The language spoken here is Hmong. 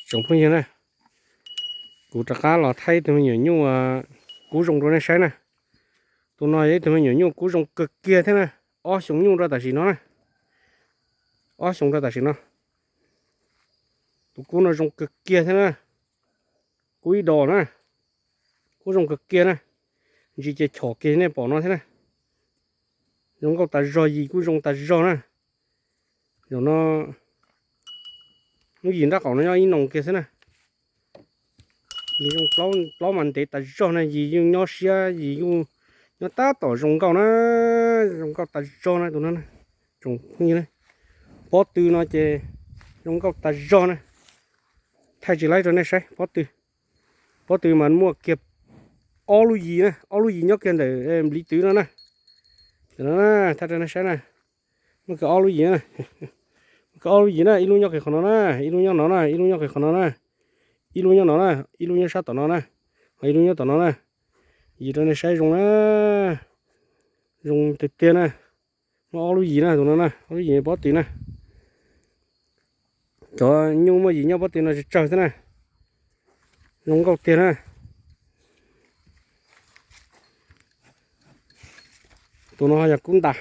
Tsoom phooj ywg na, kuv rov qab los thaij ib tug me nyuam nyuj kub zoo rau nej saib na. Tus no yog ib tug me nyuam nyuj kub zoo kawg kiag thiab na. Ob xyoos nyuj rau tam sim no na. Ob xyoos rau tam sim no. Tus kub no zoo kawg kiag thiab na. Kub ib dos na. Kub zoo kawg kiag na. Ntsis ces chom kiag nej pom no thiab na. Zoo nkauj tas zog, yim kuj zoo tas zog na. Zaum no lub yim nrab qaum no nyob ib noo kiag xwb na. Yim zoo, plaub mas ntev tas zog na, yim yeej nyob siab, yim yeej nyob tab tom zoo nkauj na. Zoo nkauj tas zog na tus no na. Tsoom phooj ywg, pob tw no ces zoo nkauj tas zog na. Thaij tsis laib rau nej saib pob tw. Pob tw mas muaj kiag ob lub yim na, ob lub yim nyob kiag ntawm npliv twv no na. Thaij rau nej saib na, muaj kiag ob lub yim na. Muaj kiag ob lub yim na, ib lub nyob kiag qhov no na, ib lub nyob no na, ib lub nyob kiag qhov no na, ib lub nyob no na, ib lub nyob sab tom no na, ho ib lub nyob tom no na. Yim rau nej saib zoo na, zoo tiag tiag na. Muaj ob lub yim na, tus no na, ob lub yim pob tw na. Cov nyuj muaj yim nyob pob tw no tsawg tsawg xwb na. Zoo nkauj tiag na. Tus no yog kub ntas.